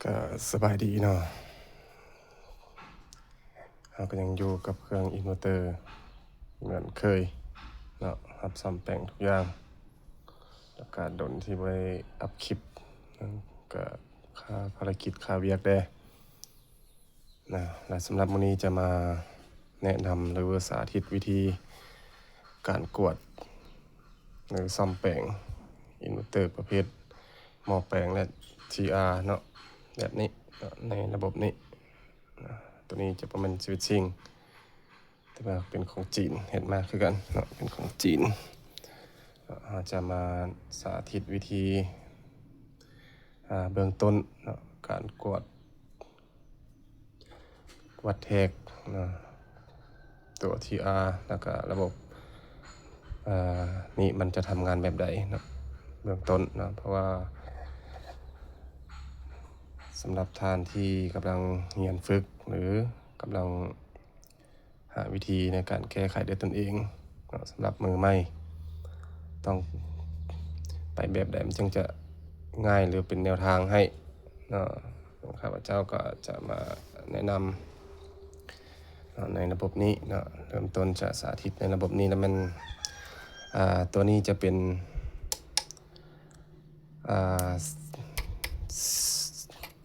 ກໍສະບາຍດີເນາະ, ເຮົາກໍຍັງຢູ່ກັບເຄື່ອງອິນເວີເຕີເໝືອນເຄີຍເນາະ, ຮັບສ້ອມແປງທຸກຢ່າງ. ແລ້ວກໍດົນທີ່ບໍ່ໄດ້ອັບຄລິບ, ກໍຄາພາລະກິດຄາວຽກແດ່ນະ. ແລະ ສຳລັບມື້ນີ້ຈະມາແນະນຳ ຫຼື ສາທິດວິທີການກວດ ຫຼື ສ້ອມແປງອິນເວີເຕີປະເພດໝໍ້ແປງ ແລະ ທີອາ ເນາະ, ແບບນີ້ເນາະ, ໃນລະບົບນີ້. ຕົວນີ້ຈະບໍ່ແມ່ນສະວິດຊິງ ແຕ່ວ່າເປັນຂອງຈີນ, ເຮັດມາຄືກັນເນາະ, ເປັນຂອງຈີນ. ເຮົາຈະມາສາທິດວິທີ ອາ ເບື້ອງຕົ້ນເນາະ, ການກວດວັດແທກເນາະ, ຕົວ ທີອາ ແລ້ວກະລະບົບ ອາ ນີ້ມັນຈະທຳງານແບບໃດເນາະ ເບື້ອງຕົ້ນເນາະ. ເພາະວ່າສຳລັບທ່ານທີ່ກຳລັງຮຽນຝຶກ ຫຼື ກຳລັງ ຫາວິທີໃນການແກ້ໄຂດ້ວຍຕົນເອງເນາະ. ສຳລັບມືໃໝ່ ຕ້ອງໄປແບບໃດມັນຈຶ່ງຈະງ່າຍ ຫຼື ເປັນແນວທາງໃຫ້ເນາະ, ຂ້າພະເຈົ້າກໍຈະມາແນະນຳເນາະ ໃນລະບົບນີ້ເນາະ. ເລີ່ມຕົ້ນຈະສາທິດໃນລະບົບນີ້ ແລ້ວແມ່ນ ອາ ຕົວນີ້ຈະເປັນ ອາ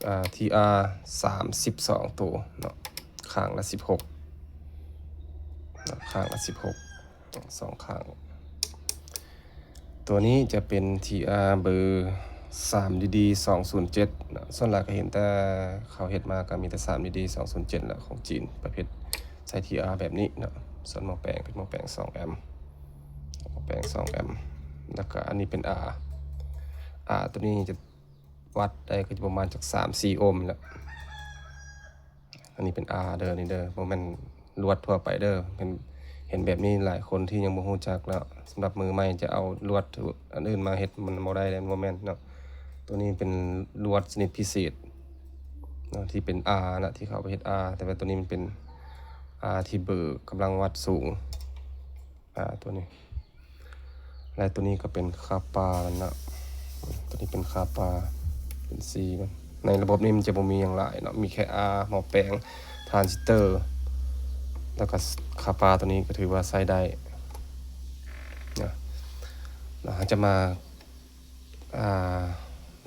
ອາ ທີອາ ສາມສິບສອງໂຕເນາະ, ຂ້າງລະສິບຫົກເນາະ, ຂ້າງລະສິບຫົກ ສອງຂ້າງ. ຕົວນີ້ຈະເປັນ ທີອາ ເບີ ສາມດີດີ ສອງສູນເຈັດເນາະ. ສ່ວນຫຼາຍກໍເຫັນແຕ່ເຂົາເຮັດມາກໍມີແຕ່ ສາມດີດີ ສອງສູນເຈັດ ແຫຼະ ຂອງຈີນ ປະເພດໃຊ້ ທີອາ ແບບນີ້ເນາະ. ສ່ວນໝໍ້ແປງເປັນໝໍ້ແປງ ສອງແອມ ໝໍ້ແປງ ສອງແອມ. ແລ້ວກໍອັນນີ້ເປັນ ອາ ອາ ຕົວນີ້ຈະວັດໄດ້ກໍຈະປະມານຈັກ ສາມສີ່ໂອມແຫຼະ. ອັນນີ້ເປັນ ອາ ເດີ ນີ້ເດີ ບໍ່ແມ່ນລວດທົ່ວໄປເດີ. ເຫັນ ເຫັນແບບນີ້ຫຼາຍຄົນທີ່ຍັງບໍ່ຮູ້ຈັກເນາະ. ສຳລັບມືໃໝ່ຈະເອົາລວດອັນອື່ນມາເຮັດ ມັນບໍ່ໄດ້ເດ້ ບໍ່ແມ່ນເນາະ. ຕົວນີ້ເປັນລວດຊະນິດພິເສດເນາະ ທີ່ເປັນ ອາ ນະ ທີ່ເຂົາເຮັດ ອາ ແຕ່ວ່າຕົວນີ້ມັນເປັນ ອາ ທີ່ເບີກຳລັງວັດສູງ. ອາ ຕົວນີ້ ແລະ ຕົວນີ້ກໍເປັນຄ່າປາມັນເນາະ, ຕົວນີ້ເປັນຄ່າປາ ເປັນ C ມັນ. ໃນລະບົບນີ້ມັນຈະບໍ່ມີຫຍັງຫຼາຍເນາະ, ມີແຄ່ R ໝໍ້ແປງ ທຣານຊິສເຕີ ແລ້ວກໍຄ່າປາ. ຕົວນີ້ກໍຖືວ່າໃຊ້ໄດ້ນະ. ແລ້ວເຮົາຈະມາ ອາ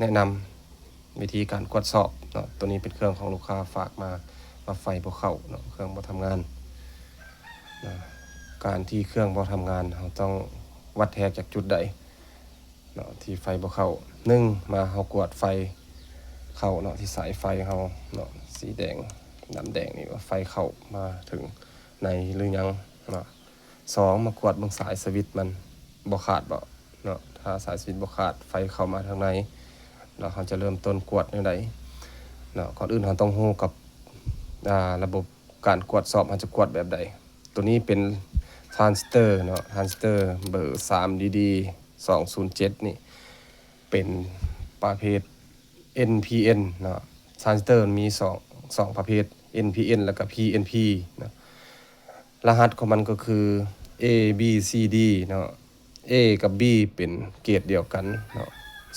ແນະນຳ ວິທີການກວດສອບເນາະ. ຕົວນີ້ເປັນເຄື່ອງຂອງລູກຄ້າຝາກມາ ວ່າໄຟບໍ່ເຂົ້າເນາະ, ເຄື່ອງບໍ່ທຳງານນະ. ການທີ່ເຄື່ອງບໍ່ທຳງານ ເຮົາຕ້ອງວັດແທກຈາກຈຸດໃດເນາະ ທີ່ໄຟບໍ່ເຂົ້າ? ໜຶ່ງ ມາເຮົາກວດໄຟເຂົ້າເນາະ, ທີ່ສາຍໄຟເຮົາເນາະ ສີແດງ ດຳແດງນີ້ ວ່າໄຟເຂົ້າມາເຖິງໃນຫຼືຍັງເນາະ. ສອງ ມາກວດເບິ່ງສາຍສະວິດມັນບໍ່ຂາດບໍ່ເນາະ. ຖ້າສາຍສະວິດບໍ່ຂາດ ໄຟເຂົ້າມາທາງໃນ ແລ້ວເຮົາຈະເລີ່ມຕົ້ນກວດແນວໃດເນາະ? ກ່ອນອື່ນເຮົາຕ້ອງຮູ້ກັບ ອາ ລະບົບການກວດສອບ ເຮົາຈະກວດແບບໃດ? ຕົວນີ້ເປັນທຣານຊິສເຕີເນາະ, ທຣານຊິສເຕີເບີສາມດີດີສອງສູນເຈັດນີ້ ເປັນປະເພດ NPN ເນາະ. ທຣານຊິສເຕີມັນມີສອງ ສອງປະເພດ NPN ແລ້ວກໍ PNP ເນາະ. ລະຫັດຂອງມັນກໍຄື A B C D ເນາະ, A ກັບ B ເປັນເກດດຽວກັນເນາະ,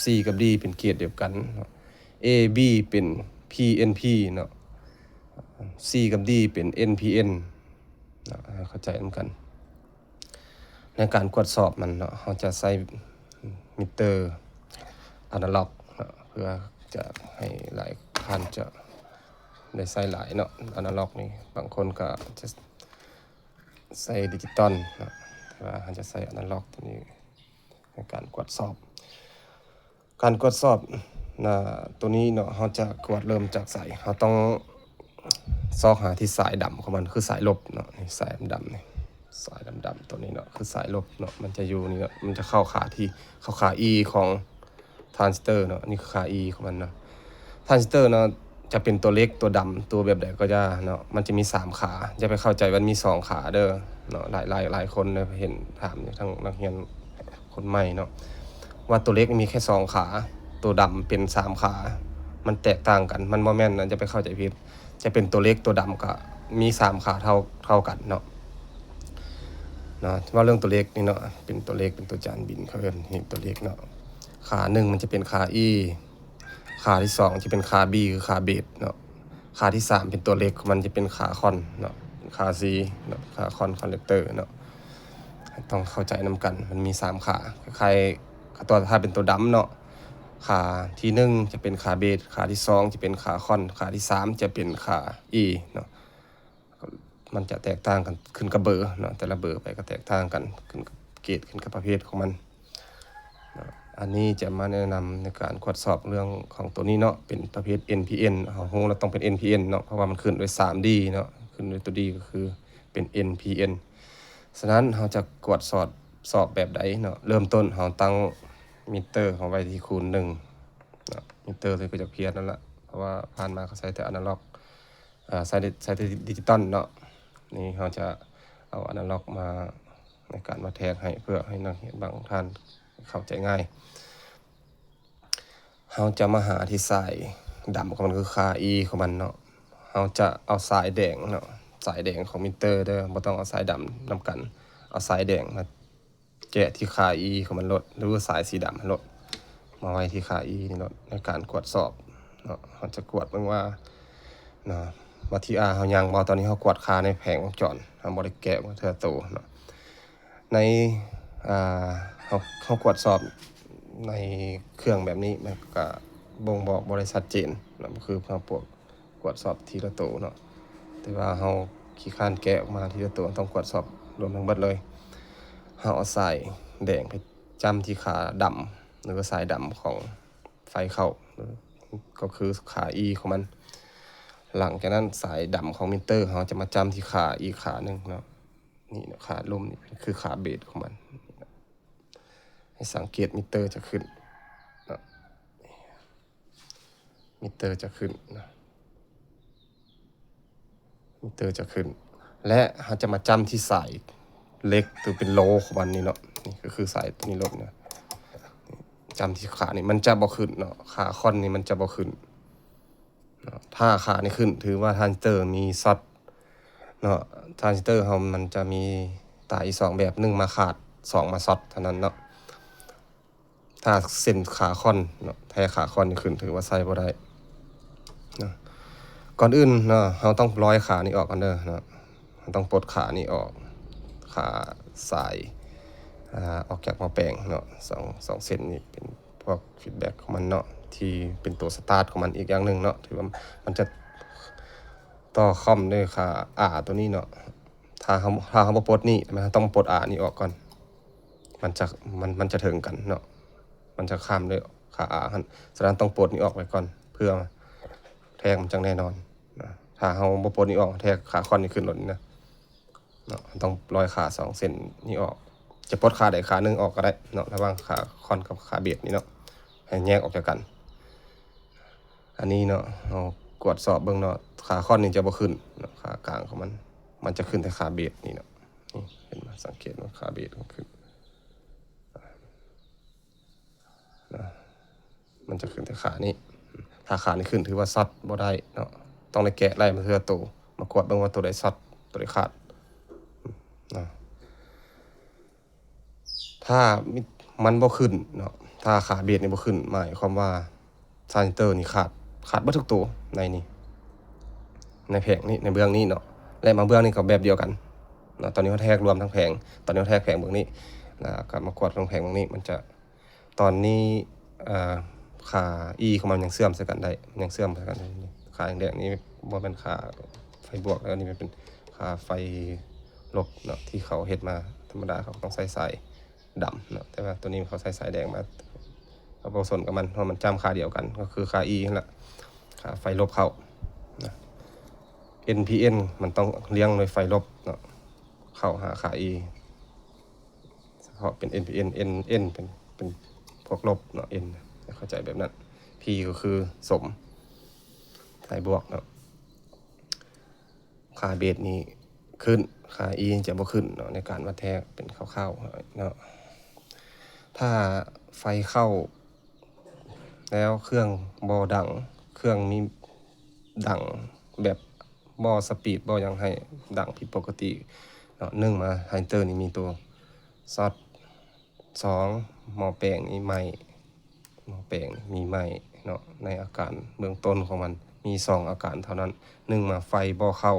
C ກັບ D ເປັນເກດດຽວກັນເນາະ, A B ເປັນ PNP ເນາະ, C ກັບ D ເປັນ NPN ເນາະ, ໃຫ້ເຂົ້າໃຈນຳກັນ. ໃນການກວດສອບມັນເນາະ ເຮົາຈະໃຊ້ມິເຕີອານາລັອກເນາະ, ເພື່ອຈະໃຫ້ຫຼາຍທ່ານຈະໄດ້ໃຊ້ຫຼາຍເນາະ. ອານາລັອກນີ້ ບາງຄົນກໍຈະໃຊ້ດິຈິຕອນເນາະ, ແຕ່ວ່າເຮົາຈະໃຊ້ອານາລັອກຕົວນີ້ໃນການກວດສອບ. ການກວດສອບນະ ຕົວນີ້ເນາະ ເຮົາຈະກວດເລີ່ມຈາກໃສ? ເຮົາຕ້ອງຊອກຫາທີ່ສາຍດຳຂອງມັນ ຄືສາຍລົບເນາະ, ນີ້ສາຍດຳໆນີ້ ສາຍດຳໆຕົວນີ້ເນາະ ຄືສາຍລົບເນາະ, ມັນຈະຢູ່ນີ້ເນາະ, ມັນຈະເຂົ້າຂາທີ່ ເຂົ້າຂາ E ຂອງທຣານຊິສເຕີເນາະ. ນີ້ຄືຂາ E ຂອງມັນເນາະ. ທຣານຊິສເຕີເນາະ ຈະເປັນຕົວເຫຼັກ ຕົວດຳ ຕົວແບບໃດກໍຢ່າເນາະ, ມັນຈະມີສາມຂາ. ຢ່າໄປເຂົ້າໃຈວ່າມີສອງຂາເດີເນາະ. ຫຼາຍ ຫຼາຍ ຫຼາຍຄົນເລີຍເຫັນຖາມຢູ່ ທັງນັກຮຽນຄົນໃໝ່ເນາະ ວ່າຕົວເຫຼັກມີແຄ່ສອງຂາ, ຕົວດຳເປັນສາມຂາ. ມັນແຕກຕ່າງກັນ, ມັນບໍ່ແມ່ນນະ, ຢ່າໄປເຂົ້າໃຈຜິດ. ຈະເປັນຕົວເຫຼັກ ຕົວດຳກະມີສາມຂາເທົ່າ ເທົ່າກັນເນາະ. ເນາະ ເວົ້າເລື່ອງຕົວເຫຼັກນີ້ເນາະ, ເປັນຕົວເຫຼັກ ເປັນຕົວຈານບິນ ເຂົາເອີ້ນເຫັນຕົວເຫຼັກເນາະ. ຂາໜຶ່ງມັນຈະເປັນຂາ E, ຄ່າທີສອງຈະເປັນຄ່າ B ຄືຄ່າເບສເນາະ. ຄ່າທີສາມເປັນຕົວເລກຂອງມັນ ຈະເປັນຄ່າຄອນເນາະ, ຄ່າ C ເນາະ, ຄ່າຄອນ ຄອນເລັກເຕີເນາະ. ຕ້ອງເຂົ້າໃຈນຳກັນ ມັນມີສາມຄ່າ. ຄ້າຍໆ ຕົວ ຖ້າເປັນຕົວດຳເນາະ, ຄ່າທີໜຶ່ງຈະເປັນຄ່າເບສ, ຄ່າທີສອງຈະເປັນຄ່າຄອນ, ຄ່າທີສາມຈະເປັນຄ່າ E ເນາະ. ມັນຈະແຕກຕ່າງກັນຂຶ້ນກັບເບີເນາະ, ແຕ່ລະເບີໄປກໍແຕກຕ່າງກັນ ຂຶ້ນກັບເກຣດ ຂຶ້ນກັບປະເພດຂອງມັນເນາະ. ອັນນີ້ຈະມາແນະນຳໃນການກວດສອບເລື່ອງຂອງຕົວນີ້ເນາະ, ເປັນປະເພດ NPN. ເຮົາຮູ້ແລ້ວຕ້ອງເປັນ NPN ເນາະ, ເພາະວ່າມັນຂຶ້ນດ້ວຍສາມ D ເນາະ, ຂຶ້ນດ້ວຍຕົວ D ກໍຄືເປັນ NPN. ສະນັ້ນເຮົາຈະກວດສອບ ສອບແບບໃດເນາະ? ເລີ່ມຕົ້ນເຮົາຕັ້ງມິເຕີເຮົາໄວ້ທີ່ຄູນໜຶ່ງເນາະ, ມິເຕີທີ່ກໍຈະພຽນນັ້ນລະ ເພາະວ່າຜ່ານມາເຂົາໃຊ້ແຕ່ອານາລັອກ ເອີ ໃຊ້ ໃຊ້ດິຈິຕອນເນາະ. ນີ້ເຮົາຈະເອົາອານາລັອກມາໃນການວັດແທກໃຫ້ ເພື່ອໃຫ້ນັກຮຽນບາງທ່ານເຂົ້າໃຈງ່າຍ. ເຮົາຈະມາຫາທີ່ສາຍດຳຂອງມັນ ຄືຄ່າ E ຂອງມັນເນາະ. ເຮົາຈະເອົາສາຍແດງເນາະ, ສາຍແດງຂອງມິເຕີເດີ, ບໍ່ຕ້ອງເອົາສາຍດຳນຳກັນ, ເອົາສາຍແດງມາ ແຈະທີ່ຄ່າ E ຂອງມັນໂລດ ຫຼືສາຍສີດຳຫັ້ນໂລດ ມາໄວ້ທີ່ຄ່າ E ນີ້ໂລດ ໃນການກວດສອບເນາະ. ເຮົາຈະກວດເບິ່ງວ່າເນາະ ວ່າທີ່ R ເຮົາຍັງບໍ່. ຕອນນີ້ເຮົາກວດຄ່າໃນແຜງວົງຈອນ, ເຮົາບໍ່ໄດ້ແກະມາເທື່ອໂຕເນາະ. ໃນ ອ່າ ເຮົາ ເຮົາກວດສອບໃນເຄື່ອງແບບນີ້ ມັນກະບົ່ງບອກບໍ່ໄດ້ຊັດເຈນເນາະ, ຄືພວກ ກວດສອບທີລະໂຕເນາະ, ແຕ່ວ່າເຮົາຂີ້ຄ້ານແກະອອກມາທີລະໂຕ, ເຮົາຕ້ອງກວດສອບລວມທັງເບິດເລີຍ. ເຮົາເອົາສາຍແດງໄປຈ້ຳທີ່ຂາດຳ ຫຼືວ່າສາຍດຳຂອງໄຟເຂົ້າ ກໍຄືຂາ E ຂອງມັນ. ຫຼັງຈາກນັ້ນສາຍດຳຂອງມິເຕີເຮົາຈະມາຈ້ຳທີ່ຂາອີກຂາໜຶ່ງເນາະ, ນີ້ເນາະ ຂາລຸ່ມນີ້ຄືຂາເບສຂອງມັນ. ໃຫ້ສັງເກດມິເຕີຈະຂຶ້ນເນາະ. ມິເຕີຈະຂຶ້ນນະ, ມິເຕີຈະຂຶ້ນ ແລະ ເຮົາຈະມາຈ້ຳທີ່ສາຍເຫຼັກ ໂຕເປັນໂລຂອງມັນນີ້ເນາະ, ນີ້ກໍຄືສາຍໂຕນີ້ລົງນະ. ຈ້ຳທີ່ຂານີ້ມັນຈະບໍ່ຂຶ້ນເນາະ, ຂາຄອນນີ້ມັນຈະບໍ່ຂຶ້ນເນາະ. ຖ້າຂານີ້ຂຶ້ນ ຖືວ່າທານຊິສເຕີມີຊັອດເນາະ. ທານຊິສເຕີເຮົາມັນຈະມີຕາອີກສອງແບບ, ໜຶ່ງມາຂາດ ສອງມາຊັອດເທົ່ານັ້ນເນາະ. ຖ້າເສັ້ນຂາຄອນເນາະ, ແທ້ຂາຄອນນີ້ຂຶ້ນ ຖືວ່າໃຊ້ບໍ່ໄດ້ເນາະ. ກ່ອນອື່ນເນາະ ເຮົາຕ້ອງລອຍຂານີ້ອອກກ່ອນເດີເນາະ, ເຮົາຕ້ອງປົດຂານີ້ອອກ, ຂາສາຍ ອາ ອອກຈາກໝໍ້ແປງເນາະ. ສອງ ສອງເສັ້ນນີ້ເປັນພວກຟີດແບັກຂອງມັນເນາະ, ທີ່ເປັນຕົວສະຕາດຂອງມັນອີກຢ່າງໜຶ່ງເນາະ, ຖືວ່າມັນຈະຕໍ່ຄອມດ້ວຍຂາ R ຕົວນີ້ເນາະ. ຖ້າເຮົາ ຖ້າເຮົາບໍ່ປົດນີ້ ແມ່ນເຮົາຕ້ອງປົດ R ນີ້ອອກກ່ອນ. ມັນຈະ ມັນ ມັນຈະເຖິງກັນເນາະ, ມັນຈະຂ້າມດ້ວຍຂາ R ຫັ້ນ. ສະນັ້ນຕ້ອງປົດນີ້ອອກໄວ້ກ່ອນ ເພື່ອແທກມັນຈັ່ງແນ່ນອນນະ. ຖ້າເຮົາບໍ່ປົດນີ້ອອກ ແທກຂາຄອນນີ້ຂຶ້ນໂລດນີ້ນະເນາະ. ຕ້ອງລອຍຂາສອງເສັ້ນນີ້ອອກ, ຈະປົດຂາໃດຂາໜຶ່ງອອກກໍໄດ້ເນາະ, ລະຫວ່າງຂາຄອນກັບຂາເບສນີ້ເນາະ, ໃຫ້ແຍກອອກຈາກກັນ. ອັນນີ້ເນາະ ເຮົາກວດສອບເບິ່ງເນາະ, ຂາຄອນນີ້ຈະບໍ່ຂຶ້ນເນາະ, ຂາກາງຂອງມັນ ມັນຈະຂຶ້ນແຕ່ຂາເບສນີ້ເນາະ. ນີ້ ເຫັນບໍ່? ສັງເກດວ່າຂາເບສມັນຂຶ້ນນະ, ມັນຈະຂຶ້ນແຕ່ຂານີ້. ຖ້າຂານີ້ຂຶ້ນ ຖືວ່າຊັອດບໍ່ໄດ້ເນາະ, ຕ້ອງໄດ້ແກະໄລ່ມາເທື່ອໂຕ, ມາກວດເບິ່ງວ່າໂຕໃດຊັອດ ໂຕໃດຂາດນະ. ຖ້າມັນບໍ່ຂຶ້ນເນາະ, ຖ້າຂາເບສນີ້ບໍ່ຂຶ້ນ ໝາຍຄວາມວ່າທານຊິສເຕີນີ້ຂາດ, ຂາດເບິດທຸກໂຕໃນນີ້, ໃນແຜງນີ້, ໃນເບື້ອງນີ້ເນາະ, ແລະ ມາເບື້ອງນີ້ກໍແບບດຽວກັນເນາະ. ຕອນນີ້ເຮົາແທກລວມທັງແຜງ, ຕອນນີ້ເຮົາແທກແຜງເບື້ອງນີ້ ແລ້ວກໍມາກວດເບິ່ງແຜງເບື້ອງນີ້ ມັນຈະ ຕອນນີ້ ເອີ ຂາ E ຂອງມັນຍັງເຊື່ອມໃສ່ກັນໄດ້, ຍັງເຊື່ອມໃສ່ກັນໄດ້. ຂາແດງໆນີ້ບໍ່ແມ່ນຂາໄຟບວກແລ້ວ, ນີ້ມັນເປັນຂາໄຟລົບເນາະ, ທີ່ເຂົາເຮັດມາ. ທຳມະດາເຂົາກໍຕ້ອງໃຊ້ສາຍດຳເນາະ, ແຕ່ວ່າໂຕນີ້ເຂົາໃຊ້ສາຍແດງມາ ເອົາປະສົມກັບມັນ, ເພາະມັນຈ້ຳຂາດຽວກັນ ກໍຄືຂາ E ຫັ້ນລະ, ຂາໄຟລົບເຂົ້ານະ. NPN ມັນຕ້ອງລຽງໂດຍໄຟລົບເນາະ ເຂົ້າຫາຂາ E. ສະເພາະເປັນ NPN, N N ເປັນ ເປັນພວກລົບເນາະ, N ໃຫ້ເຂົ້າໃຈແບບນັ້ນ. P ກໍຄືສົມ ໃສ່ບວກເນາະ. ຂາເບສນີ້ຂຶ້ນ, ຂາ E ຈະບໍ່ຂຶ້ນເນາະ, ໃນການວັດແທກເປັນຄ່າວໆເນາະ. ຖ້າໄຟເຂົ້າ ແລ້ວເຄື່ອງບໍ່ດັງ, ເຄື່ອງມີດັງແບບບໍ່ສະປີດບໍ່ຫຍັງໃຫ້ດັງຜິດປົກກະຕິເນາະ. ໜຶ່ງມາ ທານຊິສເຕີນີ້ມີໂຕຊັອດ, ສອງ ໝໍ້ແປງນີ້ໄໝ້, ໝໍ້ແປງນີ້ມີໄໝ້ ເນາະ ໃນອາການເບື້ອງຕົ້ນຂອງມັນມີສອງອາການເທົ່ານັ້ນ. ໜຶ່ງມາໄຟບໍ່ເຂົ້າ,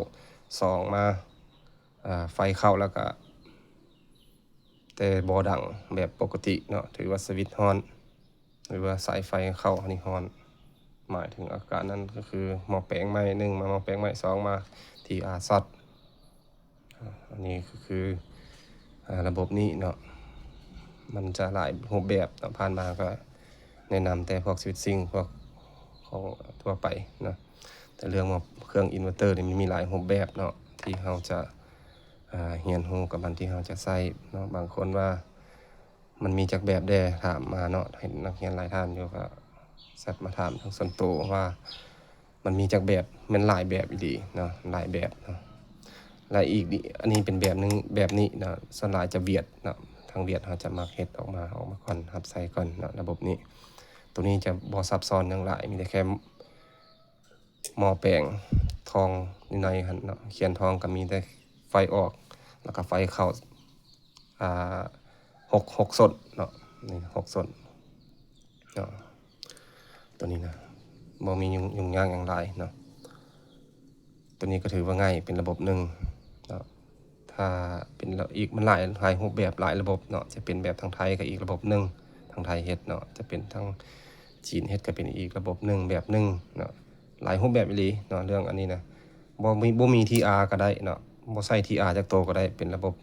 ສອງມາ ອາ ໄຟເຂົ້າແລ້ວກະ ແຕ່ບໍ່ດັງແບບປົກກະຕິເນາະ, ຖືວ່າສະວິດຮ້ອນ ຫຼືວ່າສາຍໄຟເຂົ້າອັນນີ້ຮ້ອນ. ໝາຍເຖິງອາການນັ້ນກໍຄືໝໍ້ແປງໄໝ້ ໜຶ່ງມາໝໍ້ແປງໄໝ້ ສອງມາທີອາຊັອດ. ອາ ອັນນີ້ກໍຄື ອາ ລະບົບນີ້ເນາະ ມັນຈະຫຼາຍຮູບແບບເນາະ. ຜ່ານມາກໍແນະນຳແຕ່ພວກສະວິດຊິງ ພວກຂອງທົ່ວໄປເນາະ, ແຕ່ເລື່ອງວ່າເຄື່ອງອິນເວີເຕີນີ້ມັນມີຫຼາຍຮູບແບບເນາະ ທີ່ເຮົາຈະ ອາ ຮຽນຮູ້ກັບມັນ ທີ່ເຮົາຈະໃຊ້ເນາະ. ບາງຄົນວ່າ ມັນມີຈັກແບບແດ່ ຖາມມາເນາະ, ເຫັນນັກຮຽນຫຼາຍທ່ານຢູ່ ກໍແຊັດມາຖາມທາງສ່ວນໂຕວ່າມັນມີຈັກແບບ. ແມ່ນຫຼາຍແບບອີ່ຫຼີເນາະ ຫຼາຍແບບເນາະ. ແລະ ອີກ ອັນນີ້ເປັນແບບໜຶ່ງ ແບບນີ້ເນາະ ສ່ວນຫຼາຍຈະຫວຽດເນາະ, ທາງຫວຽດເຮົາຈະມັກເຮັດອອກມາ ອອກມາກ່ອນ ຮັບໃຊ້ກ່ອນເນາະ ລະບົບນີ້. ໂຕນີ້ຈະບໍ່ຊັບຊ້ອນຫຍັງຫຼາຍ ມີແຕ່ແຄ່ ໝໍ້ແປງທອງຢູ່ໃນຫັ້ນເນາະ, ຄຽນທອງກໍມີແຕ່ໄຟອອກ ແລ້ວກໍໄຟເຂົ້າ ອາ ຫົກ ຫົກສົດເນາະ, ນີ້ຫົກສົດເນາະ. ໂຕນີ້ນະ ບໍ່ມີຫຍຸ້ງ ຫຍຸ້ງຍາກຫຍັງຫຼາຍເນາະ, ໂຕນີ້ກໍຖືວ່າງ່າຍ ເປັນລະບົບໜຶ່ງເນາະ. ຖ້າເປັນລະ ອີກ ມັນຫຼາຍ ຫຼາຍຮູບແບບ ຫຼາຍລະບົບເນາະ, ຈະເປັນແບບທາງໄທກໍອີກລະບົບໜຶ່ງ ທາງໄທເຮັດເນາະ, ຈະເປັນທາງຈີນເຮັດກໍເປັນອີກລະບົບໜຶ່ງ ແບບໜຶ່ງເນາະ. ຫຼາຍຮູບແບບອີ່ຫຼີເນາະ ເລື່ອງອັນນີ້ນະ. ບໍ່ມີ ບໍ່ມີທີອາກໍໄດ້ເນາະ, ບໍ່ໃສ່ທີອາຈັກໂຕກໍໄດ້, ເປັນລະບົບ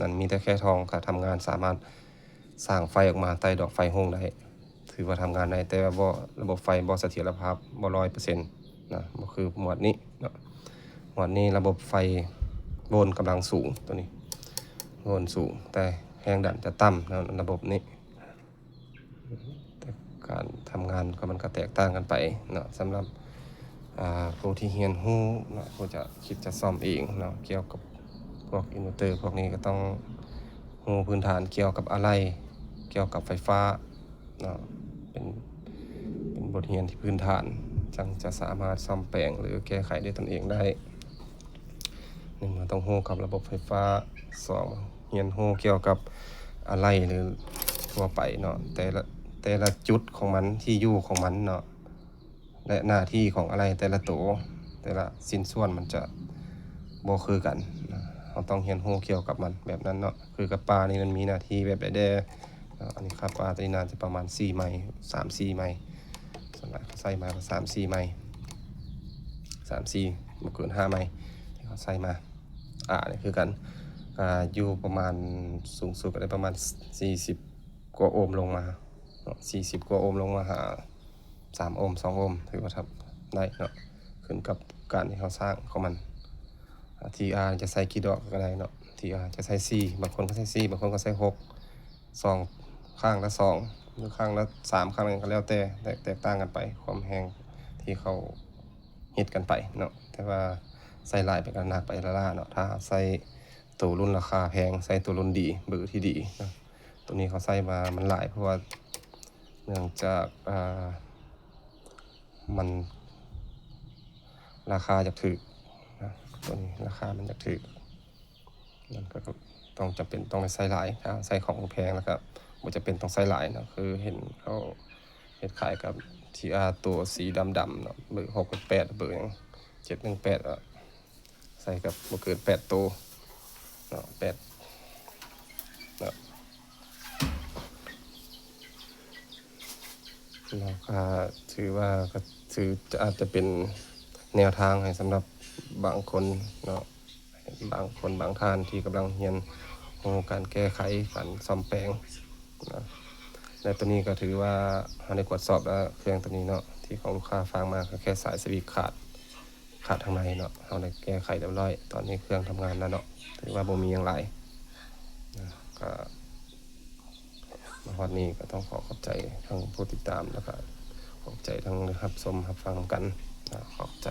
ນັ້ນ ມີແຕ່ແຄ່ທອງກໍທຳງານ ສາມາດສ້າງໄຟອອກມາໃຕ້ດອກໄຟຮຸ່ງໄດ້. ຖືວ່າທຳງານໄດ້ ແຕ່ວ່າບໍ່ ລະບົບໄຟບໍ່ສະຖຽນລະພາບ ບໍ່ຮ້ອຍເປີເຊັນນະ, ບໍ່ຄືໝວດນີ້ເນາະ. ໝວດນີ້ລະບົບໄຟໂວນກຳລັງສູງ, ໂຕນີ້ໂວນສູງ ແຕ່ແຮງດັນຈະຕ່ຳເນາະ ລະບົບນີ້. ແຕ່ການທຳງານກໍ ມັນກໍແຕກຕ່າງກັນໄປເນາະ. ສຳລັບ ອ່າ ຜູ້ທີ່ຮຽນຮູ້ເນາະ ຜູ້ຈະ ຄິດຈະສ້ອມເອງເນາະ ກ່ຽວກັບພວກອິນເວີເຕີພວກນີ້ ກໍຕ້ອງຮູ້ພື້ນຖານກ່ຽວກັບອາໄຫຼ່ ກ່ຽວກັບໄຟຟ້າເນາະ, ເປັນ ເປັນບົດຮຽນທີ່ພື້ນຖານ ຈັ່ງຈະສາມາດສ້ອມແປງ ຫຼື ແກ້ໄຂດ້ວຍຕົນເອງໄດ້. ໜຶ່ງ ເຮົາຕ້ອງຮູ້ກັບລະບົບໄຟຟ້າ, ສອງ ຮຽນຮູ້ກ່ຽວກັບອາໄຫຼ່ ຫຼື ທົ່ວໄປເນາະ, ແຕ່ລະ ແຕ່ລະຈຸດຂອງມັນ ທີ່ຢູ່ຂອງມັນເນາະ ແລະ ໜ້າທີ່ຂອງອາໄຫຼ່ແຕ່ລະໂຕ ແຕ່ລະຊິ້ນສ່ວນມັນຈະບໍ່ຄືກັນນະ. ເຮົາຕ້ອງຮຽນຮູ້ກ່ຽວກັບມັນແບບນັ້ນເນາະ. ຄືກັບປານີ້ ມັນມີໜ້າທີ່ແບບໃດແດ່ເນາະ. ອັນນີ້ຄ່າປາຕົວນີ້ໜ້າຈະປະມານສີ່ໄມ ສາມສີ່ໄມ, ສ່ວນຫຼາຍເຂົາໃສ່ມາກໍສາມສີ່ໄມ ສາມສີ່ ບໍ່ເກີນຫ້າໄມທີ່ເຂົາໃສ່ມາ. ອາ ນີ້ຄືກັນ ກໍຢູ່ປະມານ ສູງສຸດກໍໄດ້ປະມານສີ່ສິບກວ່າໂອມລົງມາເນາະ, ສີ່ສິບກວ່າໂອມລົງມາຫາສາມໂອມ ສອງໂອມ ຖືວ່າທຳໄດ້ເນາະ, ຂຶ້ນກັບການທີ່ເຮົາສ້າງຂອງມັນ. ອາ ທີອາ ຈະໃສ່ກີ່ດອກກໍໄດ້ເນາະ, ທີອາ ຈະໃສ່ສີ່ ບາງຄົນກໍໃສ່ສີ່ ບາງຄົນກໍໃສ່ຫົກ ສອງ ຂ້າງລະສອງ ຫຼື ຂ້າງລະສາມ ຂ້າງຫຍັງກໍແລ້ວແຕ່ ແຕກ ແຕກຕ່າງກັນໄປ ຄວາມແຮງທີ່ເຂົາ ເຮັດກັນໄປເນາະ. ແຕ່ວ່າໃສ່ຫຼາຍໄປກໍໜັກໄປລ້າໆເນາະ, ຖ້າເຮົາໃສ່ໂຕລຸ້ນລາຄາແພງ ໃສ່ໂຕລຸ້ນດີ ເບີທີ່ດີເນາະ. ໂຕນີ້ເຂົາໃສ່ມາມັນຫຼາຍ ເພາະວ່າເນື່ອງຈາກ ອ່າ ມັນລາຄາຢາກຖືກນະ, ໂຕນີ້ລາຄາມັນຢາກຖືກ ມັນກໍຕ້ອງ ຈຳເປັນຕ້ອງໄດ້ໃສ່ຫຼາຍ. ຖ້າໃສ່ຂອງແພງແລ້ວກໍບໍ່ຈຳເປັນຕ້ອງໃສ່ຫຼາຍເນາະ, ຄືເຫັນເຂົາເຮັດຂາຍກັບທີອາ ຕົວສີດຳໆເນາະ, ເບີຫົກແປດ ເບີຫຍັງ ເຈັດໜຶ່ງແປດ ອະ ໃສ່ກັບບໍ່ເກີນແປດໂຕເນາະ ແປດເນາະ. ແລ້ວກໍຖືວ່າ ກໍຖື ອາດຈະເປັນແນວທາງໃຫ້ສຳລັບບາງຄົນເນາະ, ບາງຄົນບາງທ່ານທີ່ກຳລັງຮຽນຮູ້ການແກ້ໄຂ ການສ້ອມແປງເນາະ. ແລະ ໂຕນີ້ກໍຖືວ່າເຮົາໄດ້ກວດສອບແລ້ວ ເຄື່ອງໂຕນີ້ເນາະ ທີ່ຂອງລູກຄ້າຝາກມາ ກໍແຄ່ສາຍສະວິດຂາດ ຂາດທາງໃນເນາະ, ເຮົາໄດ້ແກ້ໄຂຮຽບຮ້ອຍ. ຕອນນີ້ເຄື່ອງທຳງານແລ້ວເນາະ, ຖືວ່າບໍ່ມີຫຍັງຫຼາຍນະ. ກໍມາຮອດນີ້ກໍຕ້ອງຂໍຂອບໃຈທັງຜູ້ຕິດຕາມ ແລ້ວກໍຂອບໃຈທັງໄດ້ຮັບຊົມຮັບຟັງນຳກັນນະ, ຂອບໃຈ.